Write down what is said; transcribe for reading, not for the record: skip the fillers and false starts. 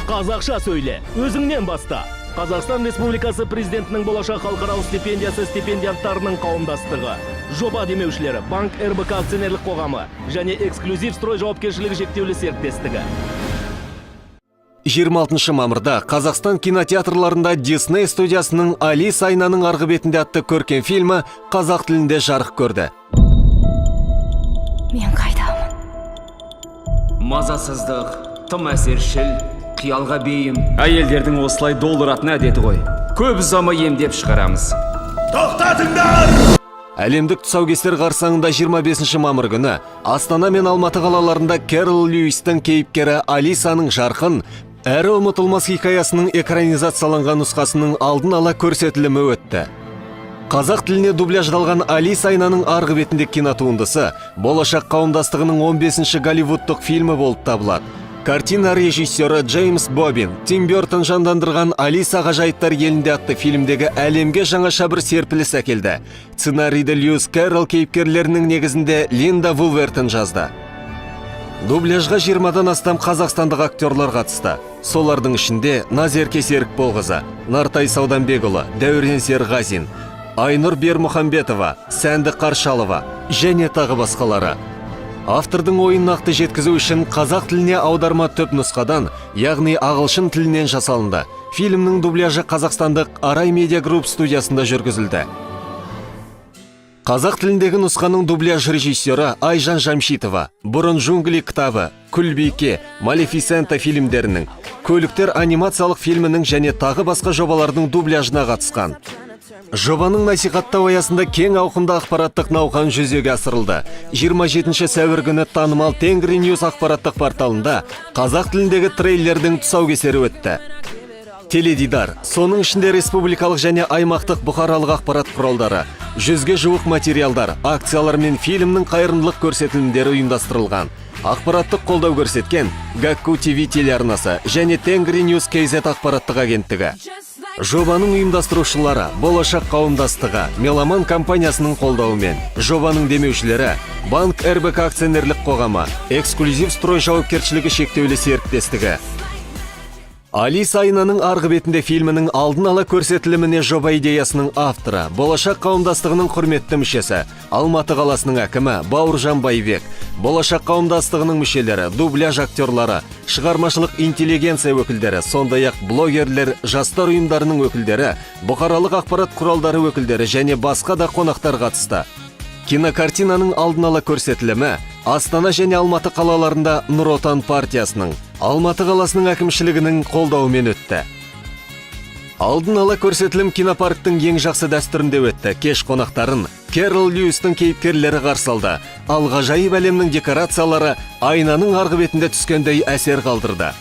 Қазақша сөйле, өзіңнен баста. Қазақстан Республикасы Президентінің Болашақ халықаралық стипендиясы стипендианттарының қауымдастығы. Жоба демеушілері: Банк РБК акционерлік қоғамы және Эксклюзив Строй жауапкершілігі шектеулі серіктестігі. 26 мамырда Қазақстан кинотеатрларында Дисней студиясының «Алиса айнаның арғы бетінде» атты көркем фильмі қазақ тілінде жарық көрді. Мен қайдамын? Мазасыздық, тым әсершіл, қиялға бейім. Әйелдердің осылай долыратын әдеті ғой. Көп ұзамай емдеп шығарамыз. Әлемдік тұсаукесер қарсаңында 25 мамыр күні Астана мен Алматы қалаларында Кэрол Льюистің кейіпкері Алисаның жарқын әрі ұмытылмас хикаясының экранизацияланған нұсқасының алдын ала көрсетілімі өтті. Қазақ тіліне дубляждалған «Алиса айнаның арғы бетінде» кинотуындысы Болашақ қауымдастығының 15-ші голливудтық фильмі болып табылады. Картина режиссері Джеймс Бобин Тим Бертон жандандырған «Алиса ғажайыптар елінде» атты фильмдегі әлемге жаңаша бір серпіліс әкелді. Сценарийді Льюис Кэрролл кейіпкерлерінің негізінде Линда Вулвертон жазды. Дубляжға 20-дан астам қазақстандық актерлар қатысты. Солардың ішінде Назерке Серікболқызы, Нартай Сауданбекұлы, Дәурен Серғазин, Айнұр Бермұхамбетова, Сәнді Қаршалова және тағы басқалары. Автордың ойын нақты жеткізу үшін қазақ тіліне аударма түп нұсқадан, яғни ағылшын тілінен жасалынды. Фильмнің дубляжы қазақстандық Арай Медиа Групп студиясында жүргізілді. Қазақ тіліндегі нұсқаның дубляж режиссері Айжан Жамшитова бұрын «Джунгли кітабы», «Күлбике», «Малефисента» фильмдерінің, «Көліктер» анимациялық фильмінің және тағы басқа жобалардың дубляжына қатысқан. Жобаның насихаттау аясында кең ауқымды ақпараттық науқан жүзеге асырылды. 27 сәуір күні танымал Тенгри Ньюс ақпараттық порталында қазақ тіліндегі трейлердің тұсаукесері өтті. Теледидар, соның ішінде республикалық және аймақтық бұқаралық ақпарат құралдары, 100-ге жуық материалдар, акциялар мен фильмнің қайырымдылық көрсетілімдері ұйымдастырылған. Ақпараттық қолдау көрсеткен Гакку ТВ телеарнасы және Тенгри Ньюс KZ ақпараттық агенттігі. Жобаның ұйымдастырушылары: Болашақ қауымдастығы, Меломан компаниясының қолдауымен. Жобаның демеушілері: Банк РБК акционерлік қоғамы, Эксклюзив Строй жауапкершілігі шектеулі серіктестігі. «Алиса айнаның арғы бетінде» фильмінің алдын ала көрсетіліміне жоба идеясының авторы, Болашақ қауымдастығының құрметті мүшесі, Алматы қаласының әкімі Бауыржан Байбек, Болашақ қауымдастығының мүшелері, дубляж актерлары, шығармашылық интеллигенция өкілдері, сондай-ақ блогерлер, жастар ұйымдарының өкілдері, бұқаралық ақпарат құралдары өкілдері және басқа да қонақтар қатысты. Кинокартинаның алдын ала көрсетілімі Астана және Алматы қалаларында Нұр Отан партиясының Алматы қаласының әкімшілігінің қолдауымен өтті. Алдын ала көрсетілім кинопарктың ең жақсы дәстүрінде өтті. Кеш қонақтарын Кэрол Льюистің кейіпкерлері қарсы алды. Ал ғажайып әлемнің декорациялары айнаның арғы бетінде түскендей әсер қалдырды.